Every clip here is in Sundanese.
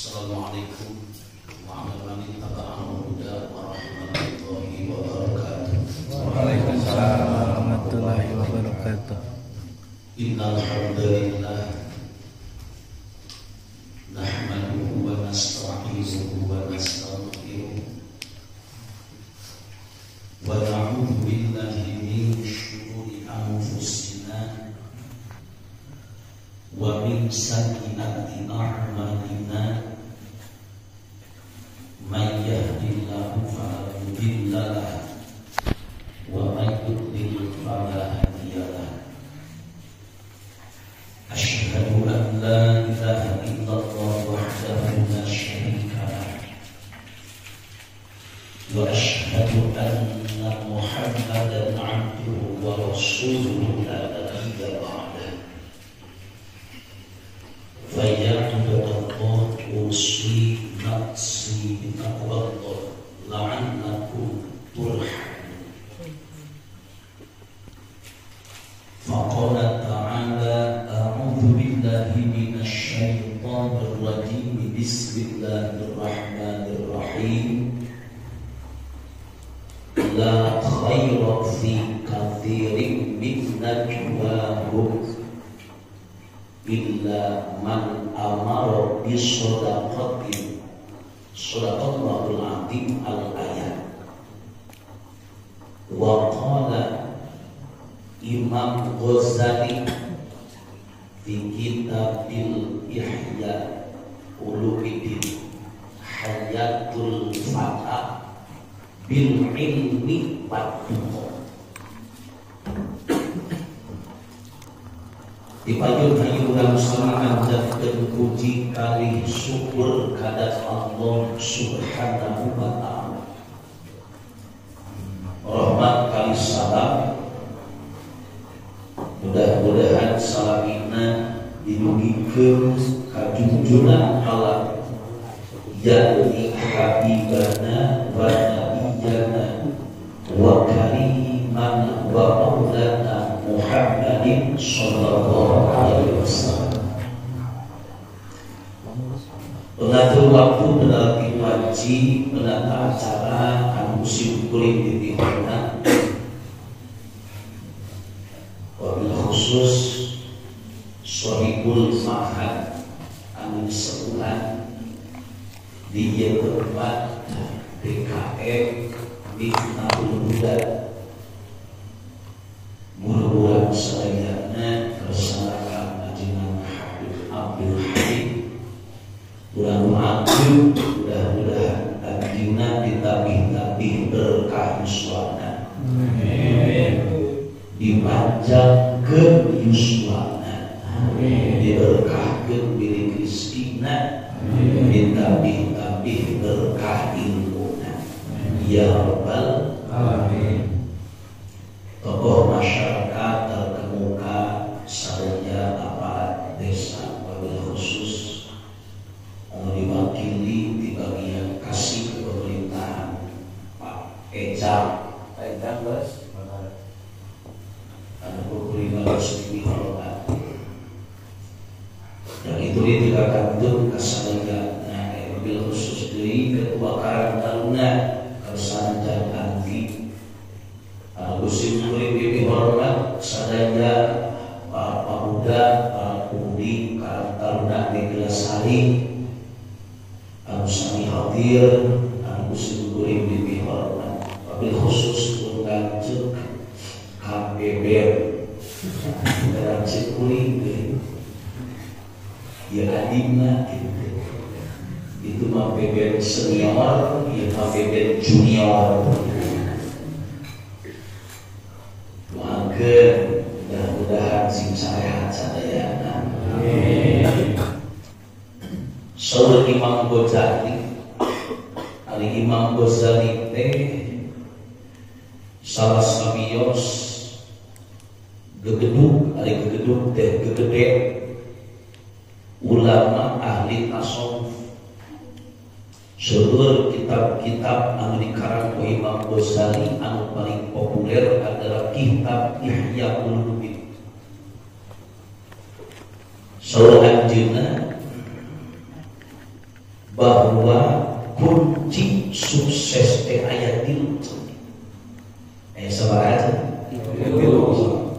Assalamualaikum warahmatullahi wabarakatuh. Waalaikumsalam warahmatullahi wabarakatuh. Innal hamdalillah nahmaduhu wa nasta'inuhu wa nastaghfiruh wa na'udzu billahi min syururi anfusina wa min sayyiati a'malina. May yahdihillahu fala mudilla lahu wa may yudlil fala hadiya lahu. Asyhadu an la ilaha illallah wahdahu la syarika lahu wa asyhadu anna Muhammadan 'abduhu wa rasuluhu la nabiyya ba'dahu. Fa ya ibadallah, usi nafsi bitaqwallah la'allakum turhamun. Faqala ta'ala, a'udzu billahi minasy syaithanir rajim, bismillahirrahmanirrahim. La khaira fi katsirin min najwahum illa man amara bisadaqatin. Shadaqallahul azim al-ayat. Wa qala Imam Ghazali fi kitabil Ihya Ulumuddin, Hayatul Fata bil ilmi wat tuqa. Dipayun hayu urang sami manjatkeun puji kalih syukur kadat Allah Subhanahu wa ta'ala. Rahmat kalih salam, mudah-mudahan salamina didugikeun ka junjungan alam, yakni habibana wa nabiyana wa karimana wa maulana Muhammadin sallallahu alaihi wasallam. Pengatur waktu, peneliti wanci, penata acara anu sim kuring ditihormat, wabil khusus Sohibul Ma'had anu sebulan di ieu tempat DKM Miftahul Huda. Mudah-mudahan sadayana kersanakan ajengan Habib Abdul Habib. Mudah-mudahan mudah-mudahan anjeunna ditabih-tabih berkah yuswana. Amin. Dipanjangkeun yuswana. Amin. Diberkahkeun bilik rezekina. Amin. Ditabih-tabih berkah ilmuna. Ya Rabbal Alamin. Tokoh masyarakat terkemuka sadaya aparat desa wabil khusus anu diwakili di bagian kasih pemerintahan Pak Ejang, Pak Ejang bos, anu kuring harus dihormat. Dan itu tidak kantun kasadaya, nah wabil khusus dari Ketua Karang Taruna Kersan dan Anggi. Anu kuring dihormat sadaya para pemuda, para pemudi Karang Taruna di Gelasari anu sami hadir, anu kuring dihormat. Wabil khusus ngancuk KPB ngancuk kuring ya adina gitu. Itu mah BBM senior, ya mah BBM junior. Doakeun mudah-mudahan sing sarehat sadayana. Amin. Saur Imam Ghazali, Ali Imam Ghazali teh salah sawios gegedug, ari gegedug teh gegede ulama ahli tasawuf. Seueur kitab-kitab anu dikarang ku Imam Ghazali anu paling populer adalah kitab Ihya Ulumuddin. Saur anjeunna bahwa kunci sukses teh aya tilu. Sabaraha aja?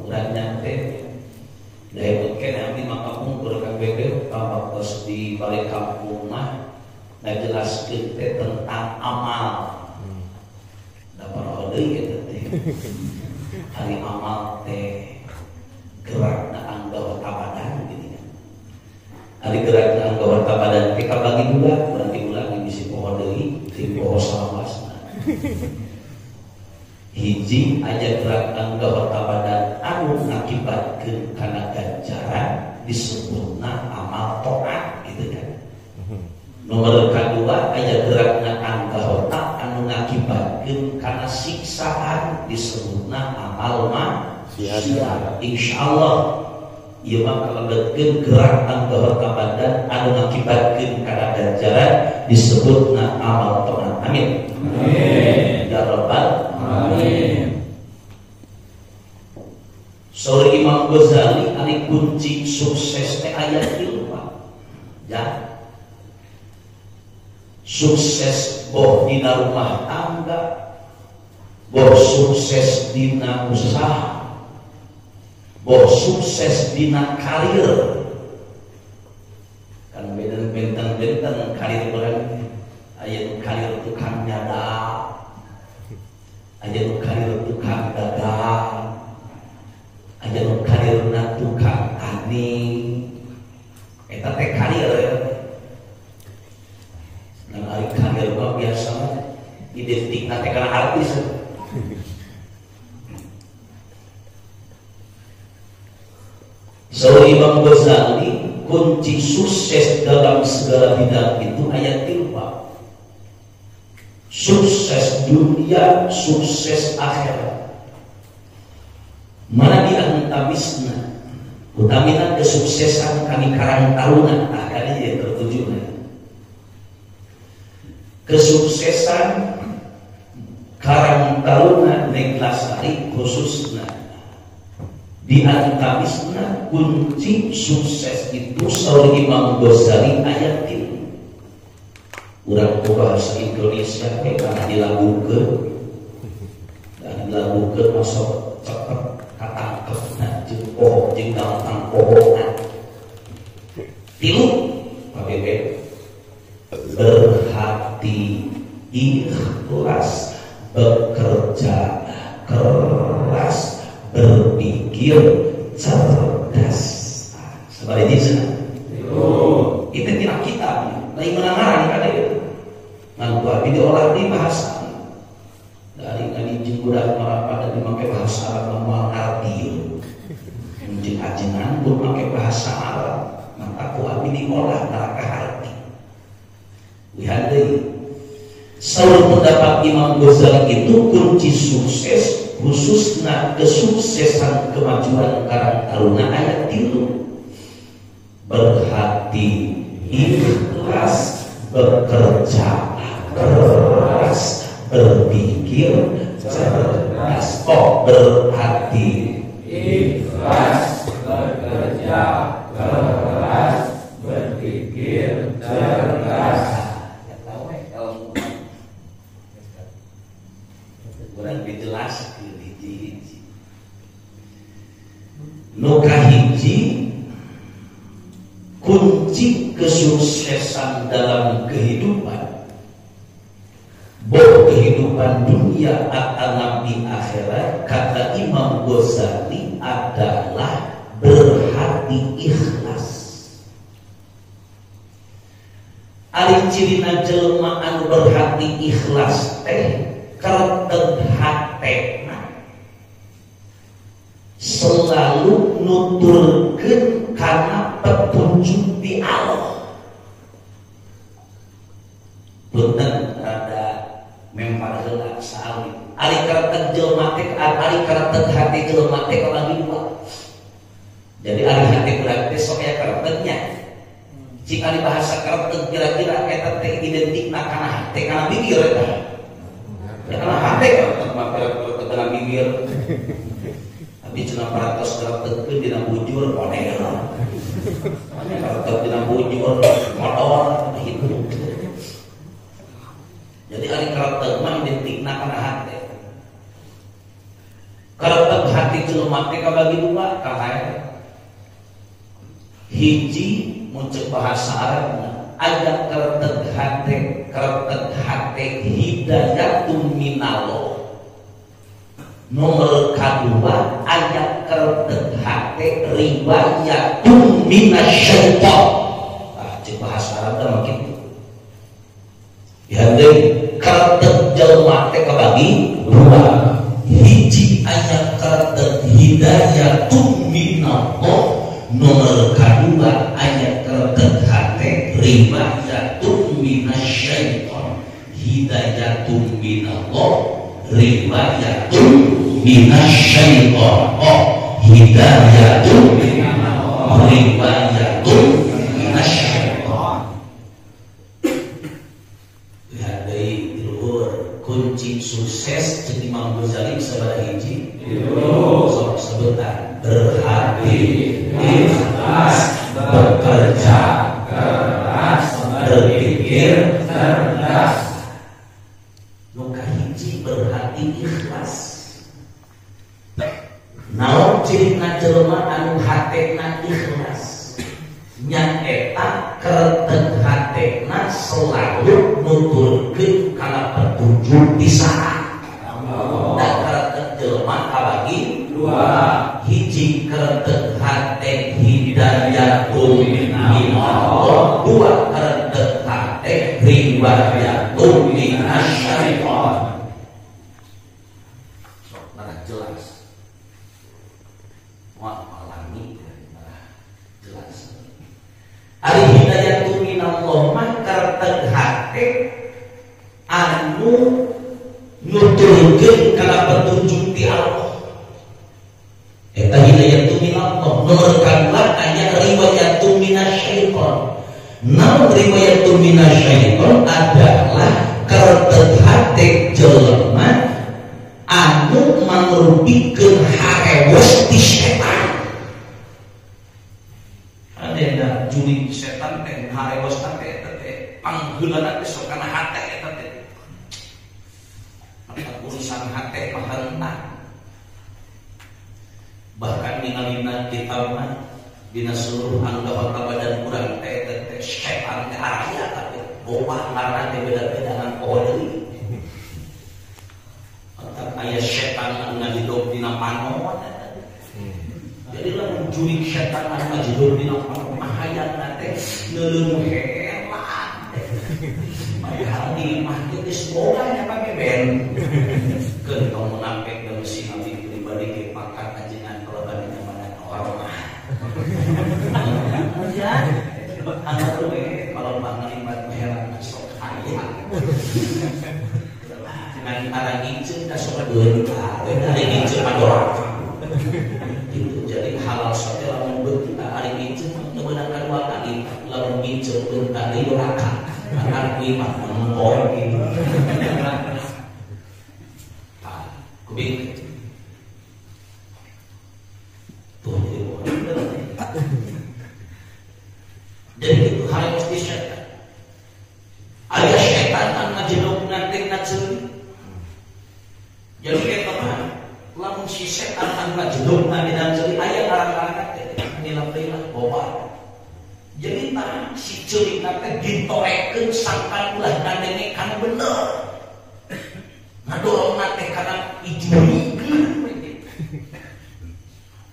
Urang nyante dahebutkeun abdi mah kapungkur Kang Bebe pambatos di balik kampung mah ngajelaskeun teh tentang amal. Da paroho deui eta teh. Hari amal teh gerakna anggota badan gini kan. Hari gerakna anggota badan teh kabagi dua, berarti ulang bisi poho deui, ti poho salawasna. Hiji aja gerak anggota badan anu ngakibatkeun kana ganjaran disebutna amal taat gitu kan. Nomor kedua aya gerakna anggota anu ngakibatkeun kana siksaan disebutna amal maksiat. Insyaallah ieu mah kalebetkeun gerak anggota badan anu ngakibatkeun kana ganjaran disebutna amal taat. Amin. Amin. Ya rabbal amin. Saur Imam Ghazali ari kunci sukses teh aya tilu, Pak. Ya. Sukses boh dina rumah tangga, boh sukses dina usaha, boh sukses dina karir. Kan benten-benten karir orang aya nu karir tukang nyada, aya nu karir tukang dagang, aya nu karirna tukang tani. Eta teh karir ya. Dan ari karir mah biasa identikna teh kana artis. Saur Imam Ghazali kunci sukses dalam segala bidang itu ayat 3. Sukses dunia, sukses akhirat. Mana di antawisna utamina kesuksesan kami karang taruna, ah kali ya tertuju. Kesuksesan karang taruna Neglasari khususna di antawisna kunci sukses itu saur Imam Ghazali ayat 3. Urang bahasa Indonesia teh kana dilagukeun. Dan dilagukeun masuk cepet katangkepna jeung poho jeung gampang pohona. Tilu KBB berhati ikhlas, bekerja keras, berpikir cerdas. Sebaliknya sana. Itu tidak kitab, lain menangaran kada itu. Ngan ku abi diolah di bahasa. Dari ngani jeung budak pada dimake bahasa Arab moal ngarti. Jeung ajengan pun make bahasa Arab, maka ku abi diolah neraka harti. Lihat deui. Saur pendapat Imam Ghazali itu kunci sukses khususna kesuksesan kemajuan karang taruna ayat 3. Berhati ikhlas, bekerja keras, berpikir cerdas. Oh, berhati ikhlas, bekerja keras, berpikir cerdas. Ya tahu ilmu kurang dijelaskeun hiji-hiji. Nu kahiji kunci kesuksesan dalam kehidupan, boh kehidupan dunia atau di akhirat, kata Imam Ghazali adalah berhati ikhlas. Ari cirina jelema anu berhati ikhlas teh kerteg hatena selalu nuturkeun kana petunjuk di Allah. Punten rada mempar heula saali. Ari karakter jelema teh, ari karakter hati jelema teh kabagi dua. Jadi ari hati urang teh sok aya karakternya. Jika ari bahasa karakter kira-kira eta teh identikna kana hate kana bibir eta. Ya kana hate karakter mah karakter kana bibir. Tapi cenah parantos karakterkeun dina bujur model. Karakter dina bujur modal gitu. kabagi dua Kang Haer. Hiji mun ceuk bahasa Arabna aya kereteg hate hidayatum minallah. Nomor kedua aya kereteg hate riwayatum minasyaiton. Tah ceuk bahasa Arabna mah kitu. Ya deui kereteg jelema teh kabagi dua. Hiji aya kereteg hidayatum minallah, nomor kedua aya kereteg hate riwayatum minasyaiton. Hidayatum minallah, riwayatum minasyaiton. Oh, hidayatum minallah, riwayatum minasyaiton. Lihat deui luhur kunci sukses jeung Imam Ghazali sabaraha hiji? Sok sebentar. Berhati ikhlas, bekerja keras, berpikir cerdas. Nu kahiji berhati ikhlas. Naon cirina jelema anu hatena ikhlas? Nyaeta kereteg hatena selalu nuturkeun kana petunjuk ti saha. Da kereteg jelema kabagi dua. Hiji kereteg hate hidayatum minallah, dua kereteg hate riwayatum minasyaiton. Sok marah jelas. Wah, alami marah jelas. Ari hidayatum minallah mah kereteg hate anu nuturkeun kana petunjuk ti Allah. Eta hidayatu minallah. Nomor kadua aya riwayatu minasyaiton. Namun riwayatu minasyaiton adalah kereteg hate jelema anu mangrupikeun harewos ti setan. Adena jurig setan teh harewos teh eta teh pangheulana teh sok kana hate eta teh. Maka urusan hate mah rentan. Bahkan ningalina kitab mah dina seluruh anggota badan urang teh teh setan teh araya tapi boba ngaranna teh beda-beda ngan poho deui. Otak aya setan anu ngajedog dina panon. Jadi lamun jurig setan anu ngajedog dina panon mah hayangna teh neuleum hebat. Padahal di imah teh geus boga nya pake ben. Keun tong munafik dan si abdi pribadi ge pangkat ajengan kalaban dina mana hormat. Ya, anu we kalau pangalimat heran sok aya. Ngan tara nginceun ka sok deui we ari nginceun mah doraka. Gitu. Jadi halal sote lamun beuki ari nginceun mah teu meunang kadua kali, lamun nginceun beunta deui doraka. Maka kuwi mah mengkoe gitu. Tah, kubing. Tuh jadi jadi itu hari mesti setan. Aya setan anu ngajedogna teh na ceuli. Jadi eta mah lamun si setan anu ngajedogna dina ceuli aya ngaran-ngaranna teh nilai deui lah boba. Jadi tah si ceulina teh ditorekeun sangkan ulah ngadenge kana bener. Ngadorongna teh kana ijurikeun we gitu.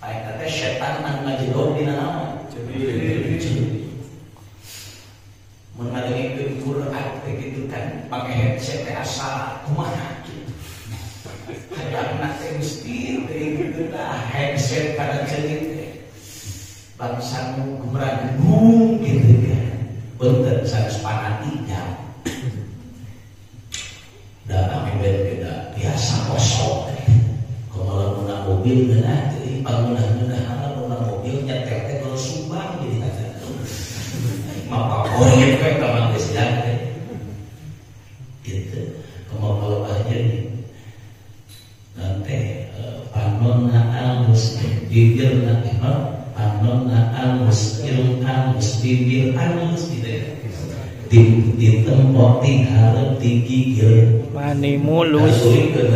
Tah eta teh setan anu ngajedog dina naon? Ceuli. Mun ngadengkeun Quran teh kitu kan pake headset teh asa kumaha kitu. Hayangna teh geus teu kitu tah headset kana ceuli teh. Bangsa nu gumrah-gendung gitu kan. Punten sanes panati jam. Da ame beda biasa kosong. Kumaha lamun mobil geunah teh pangunah-gunahan lamun mobil nyetel teh gol Subang jadi teh. Mah favorit we ka mah geus teh. Gitu. Kumaha palebah jadi. Nanti panonna alus bibirna teh panonna alus irung alus bibir alus gitu ya. Di tempo ti hareup ti gigir mani mulus. Ulikeun.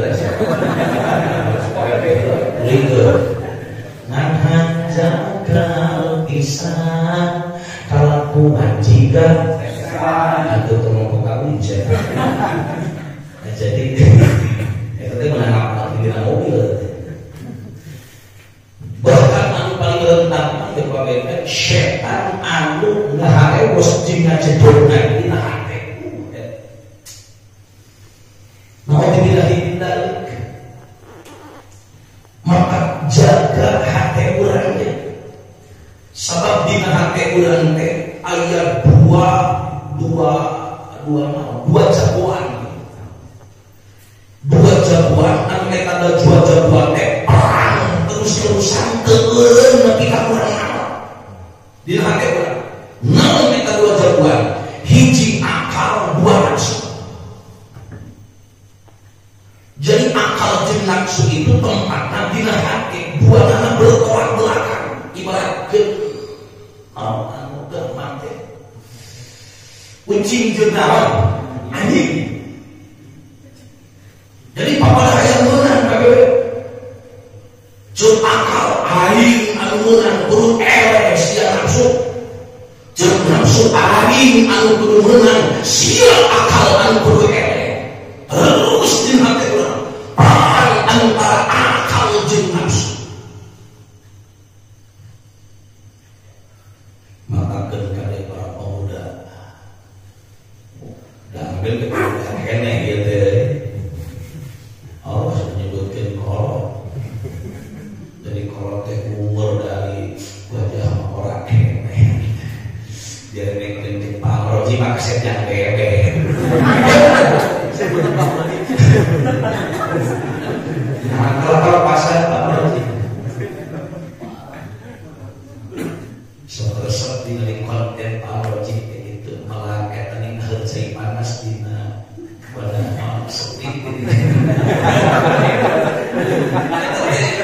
Ngan hanjakal pisan kalakuan jiga setan. Atau tolong kawin. Nah, jadi itu teh menangkap di dalam mobil. Bahkan anu paling rentan teh pabeten setan anu ngaharewos jeung ngajedogna dina hate. Naudzubillahi min dzalik. Maka jaga hate urang teh. Sabab dina hate urang teh aya dua jagoan. Dua jagoan anu eta dua jagoan teh perang terus-terusan teureun nepi ka urang maot. Dina hate urang. Naon eta dua jagoan? Hiji akal, dua nafsu. Jadi akal jeung nafsu itu tempatna dina hate, dua nana bertolak belakang. Ibaratkeun anu teu mate. Kucing jeung naon? Anjing. Jadi papada hayang meunang kabeh. Ceuk akal aing anu meunang kudu eleh sia nafsu. Ceuk nafsu aing anu kudu meunang sia akal anu kudu eleh. Terus di hati urang perang antara akal jeung nafsu. Maka keun kade para pemuda dan ambil kepada kene ieu teh. Allah menyebutkan kolot. Jadi kolot teh umur dari wajah orang kene. Jadi nengkeun jeung Pak Roji mah kasep jang bebe. Nah, kalau pasar Pak Roji. Sok resep dina konten Pak Roji teh kitu malah eta ning cai panas dina wadah sepi.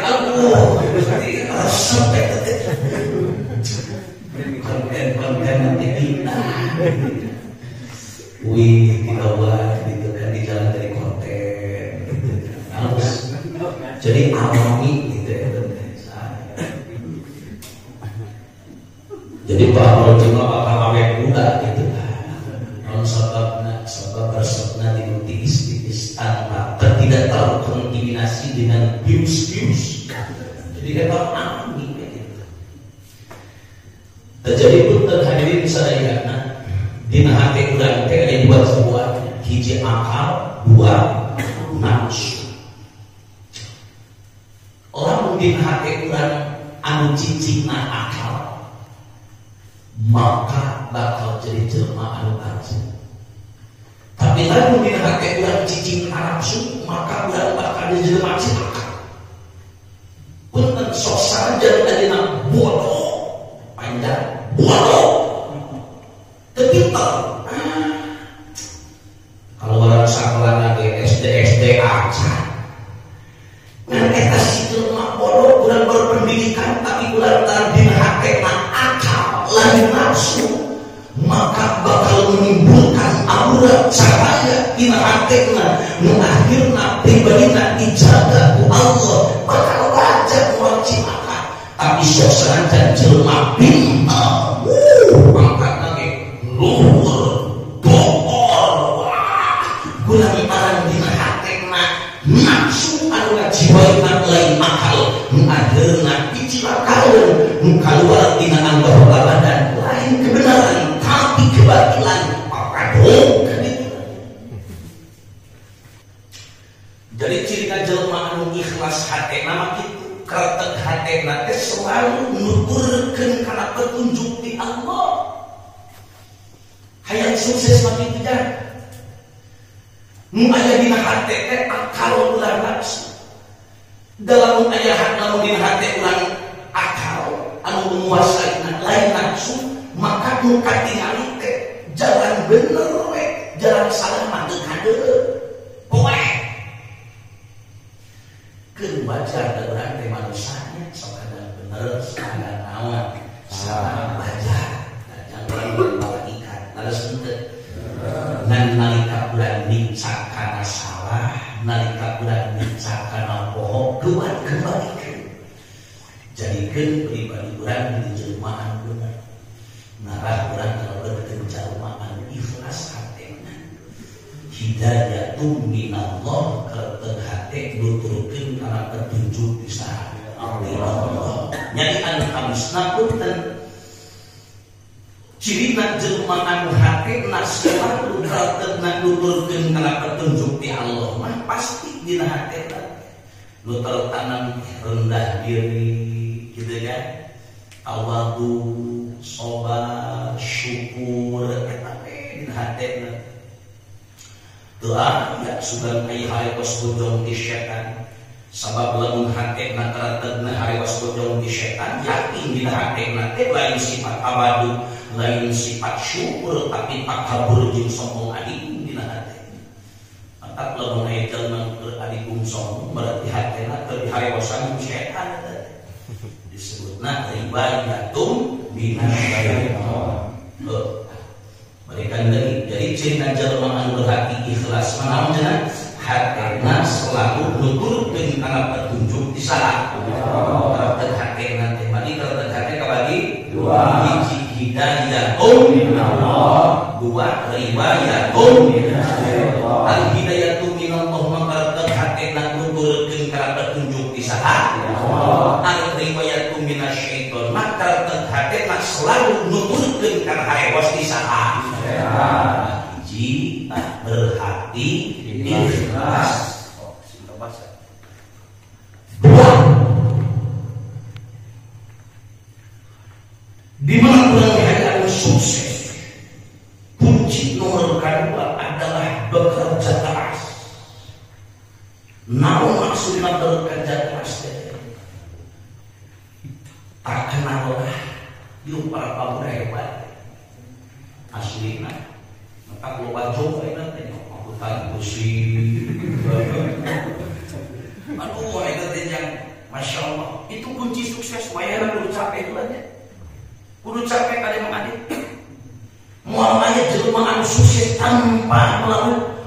Aduh, resep eta teh. Konten-konten nanti dina. Wih, tidak gitu kan di jalan dari konten gitu. Harus jadi alami gitu ya. Jadi Pak Roji mah bakal awet muda gitu kan. Non sababna sabab resepna di tipis-tipis tanpa tidak terkontaminasi dengan virus-virus. Jadi eta alami gitu. Terjadi pun hadirin sadayana dina hate urang teh aya dua sebuah, hiji akal, dua nafsu. Lamun dina hate urang anu cicingna akal, maka bakal jadi jelema anu aji. Tapi lamun dina hate urang cicingna nafsu, maka urang bakal jadi jelema cilaka. Punten sok sanajan tadina bodoh, panjang bodoh. Pintar. Kalau orang sekolah lagi SD SD aja. Ngan eta si jelema bodoh kurang berpendidikan tapi kurang dina hatena akal lain nafsu, maka bakal menimbulkan aura cahaya dina hatena nu akhirna pribadina dijaga ku Allah bakal raja moal cilaka. Tapi sok sanajan jelema pintar, pangkatna ge luhur, doktor, wah, gulantaran dina hatena nafsu anu ngajiwaina lain akal, nu akhirna dicilakaeun, nu kaluar tina anggota badan lain kebenaran tapi kebatilan, papadong kitu. Jadi cirina jelema anu ikhlas hatena mah kitu, kretek hatena teh selalu nuturkeun kana petunjuk ti Allah. Hayang sukses mah kitu jan. Nu aya dina hate teh akal ulah nafsu. Dalam aya lamun dina hate urang akal anu menguasai lain nafsu, maka nu katingali teh jalan bener we, jalan salah mah teu kadeuleu. Poe. Keur wajar da urang teh manusanya sok kadang bener, sok kadang naon, salah wajar. Jangan urang malaikat, leres henteu. Ngan nalika urang nincak kana salah, nalika urang nincak kana bohong, keluar kembalikan. Jadi hidayatum minallah kareteg hate nuturkeun kana petunjuk ti saha Allah. Jadi anu kamisna punten cirina jelema anu hatena selalu karetegna nuturkeun kana petunjuk ti Allah mah pasti dina hatena nu tertanam rendah diri gitu kan, tawadu, sabar, syukur eta teh dina hatena. Teu aya sugan aya harewos bojong ti setan. Sabab lamun hatena karetegna harewos bojong ti setan, yakin dina hatena teh lain sifat tawadu, lain sifat syukur, tapi takabur jeung sombong adim dina hate. Maka lamun aya jelema keur adigung sombong berarti hatena teu diharewosan ku setan eta. Disebutna ribayatum minasyaiton. Balikan deui, jadi cirina jelema anu berhati ikhlas mah naon cenah? Hatena selalu nuturkeun kana petunjuk ti saha? Kareteg hatena teh bagi kareteg hate kabagi dua. Hiji hidayatum minallah, dua riwayatum minasyaiton. Al hidayatu minallah mah kareteg hatena nuturkeun kana petunjuk ti saha? Al riwayatu minasyaiton mah kareteg hatena selalu nuturkeun kana harewos ti saha? Hiji berhati ikhlas. Dua, di mana urang hayang sukses, kunci nomor kedua adalah bekerja keras. Naon maksudna bekerja keras teh? Tak kenallah yuk para pemuda hebat aslina. Maka loba jogo eta teh angkutan besi. Aduh, eta teh yang Masya Allah, itu kunci sukses. Wayahna kudu capek heula nya. Kudu capek kade Mang Adit. Moal aya jelema anu sukses tanpa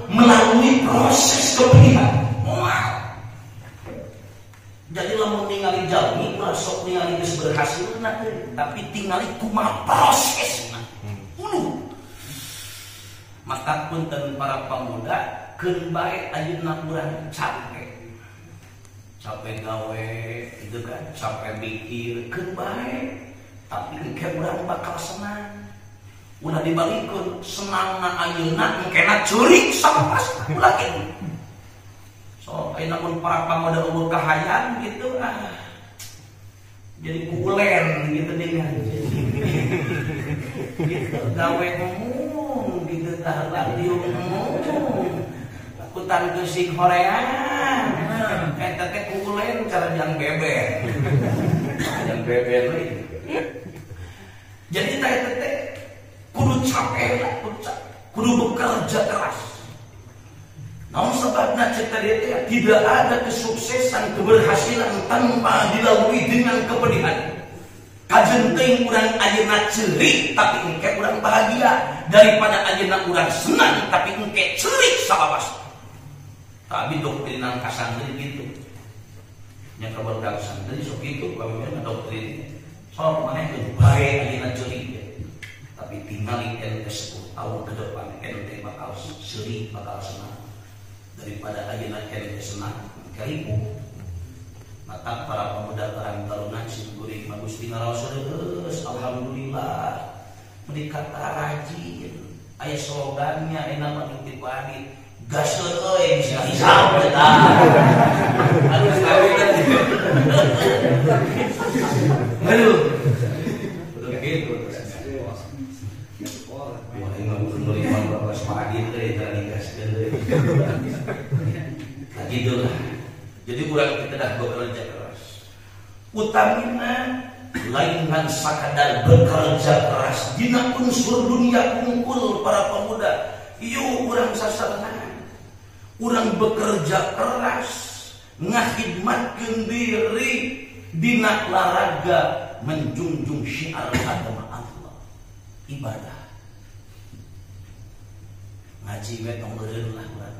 melalui proses kepedihan. Moal. Jadi lamun ningali jalmi ulah sok ningali geus berhasilna, tapi tingali kumaha prosesna. Uluh. Maka punten para pemuda keun bae ayeuna urang capek. Capek gawe gitu kan, capek mikir keun bae, tapi engke urang bakal senang. Ulah dibalikeun senangna ayeuna engkena ceurik sapas ulah kitu. So ayeuna mun para pemuda eueuh kahayang gitu ah. Jadi kulen gitu dengan. Gitu gawe ngomong gitu tah radio ngomong. Akutan geusik horean. Eta teh kulen cara jang beber. Jang beber we. Jadi tah eta teh kudu capek lah, kudu bekerja keras. Namun sebabna cek tadi teh tidak ada kesuksesan, keberhasilan tanpa dilalui dengan kepedihan. Kajen teuing urang ayeuna ceurik tapi engke urang bahagia, daripada ayeuna urang senang tapi engke ceurik sabawas. Tapi doktrinan ka santri gitu. Nya ka barudak santri sok kitu pamimina doktrin. Sok maneh teu bae ayeuna ceurik. Tapi tingali ente 10 tahun ke depan ente bakal ceurik, bakal senang. Daripada ayeuna ente senang karibu. Maka para pemuda karang taruna simkuring mah Gusti ngaraos geus alhamdulillah meuni kata rajin aya slogannya enak mah ti padi gaskeun euy bisa hisap eta. Aduh sawi kan. Aduh. Udah gitu. Wah, ini mah kudu lima belas padi teh tara digaskeun deui. Nah gitu lah. Jadi urang kita dah bekerja keras. Utamina lain ngan sakadar bekerja keras dina unsur dunia kumpul para pemuda. Ieu urang sasarengan. Urang bekerja keras ngahidmatkeun diri dina laraga menjunjung syiar agama Allah. Ibadah. Ngaji we tong meureun lah urang.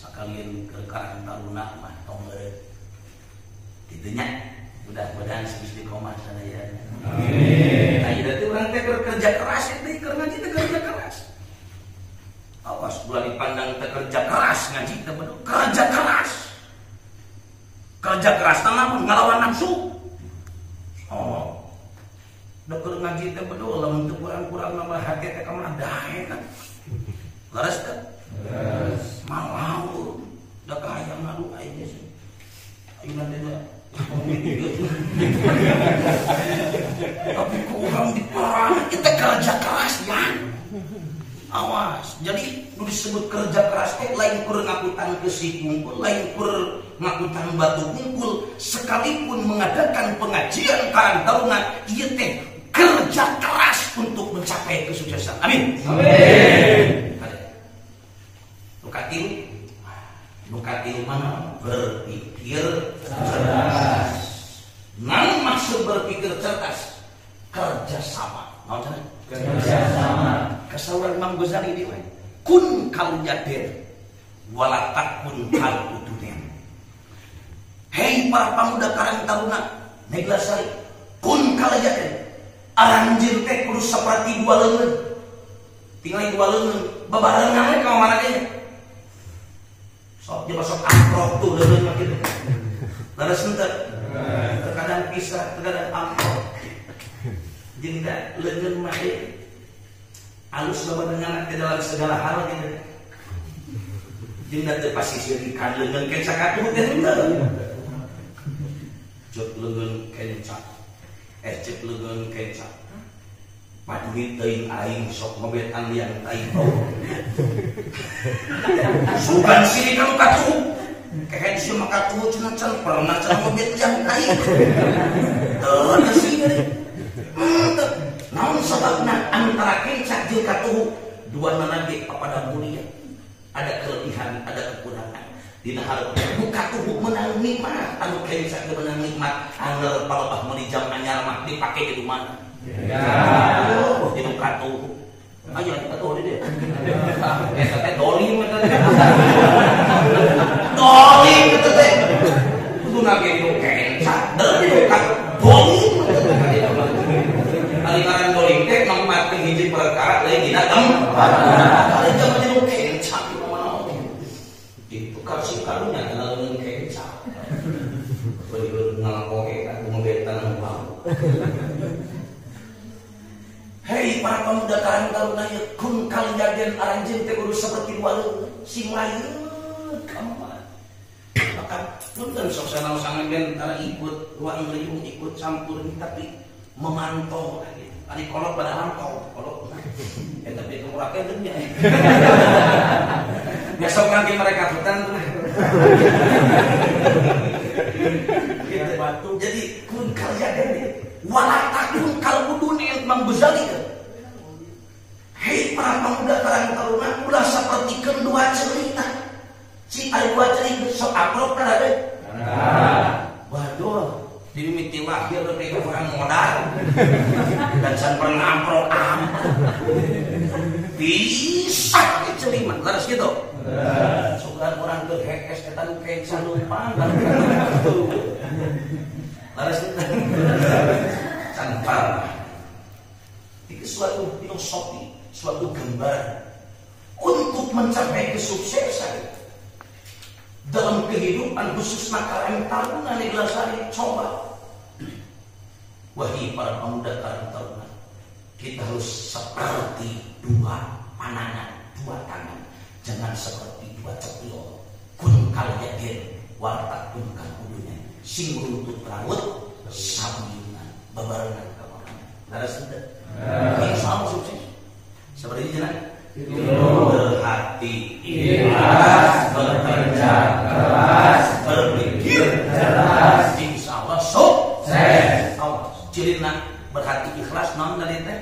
Sakalian ke karang taruna mah tong meureun. Kitu nya. Mudah-mudahan geus istiqomah sadaya. Amin. Ayeuna teh urang teh kerja keras teh keur ngaji teh kerja keras. Awas ulah dipandang teh Kerja keras namun ngalawan nafsu. Oh. Dek ngaji teh bedul lamun teu kurang-kurang nama hati teh ka mana daek. Leres teh? Leres. Malau da kahayang ngadu aing geus. Ayeuna teh tapi kurang diperang kita kerja keras ya. Awas, jadi nu disebut kerja keras teh lain kur ngakutan kesi kumpul, lain kur ngakutan batu kumpul, sekalipun mengadakan pengajian Karang Taruna, ieu teh kerja keras untuk mencapai kesuksesan. Amin. Amin. Nu katilu mana? Berpikir cerdas. Namun maksud berpikir cerdas, kerjasama. Naon cenah? Kerjasama. Kasauran Imam Ghazali di we. Kun kal yadir wala takun kal udunen. Hei para pemuda Karang Taruna Neglasari, kun kal yadir. Aranjeun teh kudu saperti dua leungeun. Tinggal dua leungeun, babarengan we ka mana ge. Sok dia masuk amprok tuh leungeun mah kitu. Leres henteu? Terkadang pisah, terkadang amprok. Jeung da leungeun mah alus babarengan teh dalam segala hal gitu. Jeung da teu pasti sirikan leungeun kenca katuh teh henteu. Cek leungeun kenca. Cek leungeun kenca. Paduit teuing aing sok ngobetan liang tai bau. Sugan sini kamu katuh. Kehen si mah katuh cenah can pernah cenah ngobet liang tai. Teu teu sih. Naon sababna antara kenca jeung katuhu dua nana ge papada mulia. Ada kelebihan, ada kekurangan. Dina hareup nu katuhu meunang nikmat, anu kenca ge meunang nikmat. Anger palebah meuli jam anyar mah dipake di mana? Ya. Oh, di nu katuhu. Ayo di katuhu di dieu. Eta teh dolim eta teh. Dolim eta teh. Kuduna ge nu kenca, deui nu katuhu. Dolim eta teh. Ari ngaran dolim teh nempatkeun hiji perkara lain dina tempat. Ari jaman nu kenca di mana oge. Ditukar sing karunya kana leungeun kenca. Beureun ngalakoe ka ngobetan nu bau. Hei para pemuda Karang Taruna ieu kun kalian aranjeun teh kudu saperti dua leungeun sing layeut ka mana. Maka punten sok sanaos-sanaos tara ikut ruang riung ikut campur tapi memantau gitu. Ari kolot pada mantau, kolot. Ya tapi kemurahnya dunia. Besok nanti mereka hutan tuh. Gitu. Jadi kun kalian wala takun kal udune Imam Ghazali. Hei para pemuda Karang Taruna ulah sapertikeun dua cerita. Si ari dua cerita sok akrab kan ada. Waduh. Dimimiti lahir dari orang modal dan san pernah amprok amprok bisa dicelima harus gitu suka orang ke hekes eta nu kenca lumpang harus gitu cantar itu suatu filosofi, suatu gambaran untuk mencapai kesuksesan dalam kehidupan khususnya Karang Taruna Neglasari. Coba wahai para pemuda Karang Taruna, kita harus seperti dua panangan, dua tangan, jangan seperti dua cepil. Kun kal yadir wa takun kal udunya, sing runtut raut sambilan babarengan ka mana. Leres henteu? Insyaallah sukses. Seperti ini berhati ikhlas, bekerja keras, berpikir cerdas, insya Allah sukses. Awas, cirina berhati ikhlas naon dari teh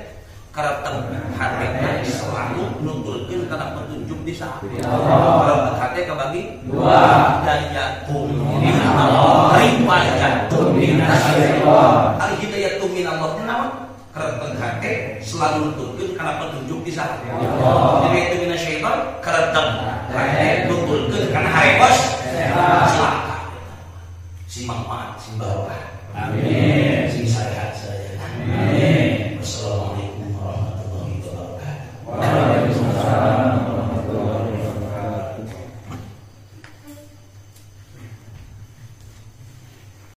karakter hatena selalu nuturkeun kana petunjuk di saha. Karakter hate kabagi dua, hidayatum minallah, riwayatum minallah. Ari hidayatum minallah teh naon? Karakter hate selalu nuturkeun kana petunjuk di saha. Jadi itu minasyaitan karakter hate nuturkeun kana harebos.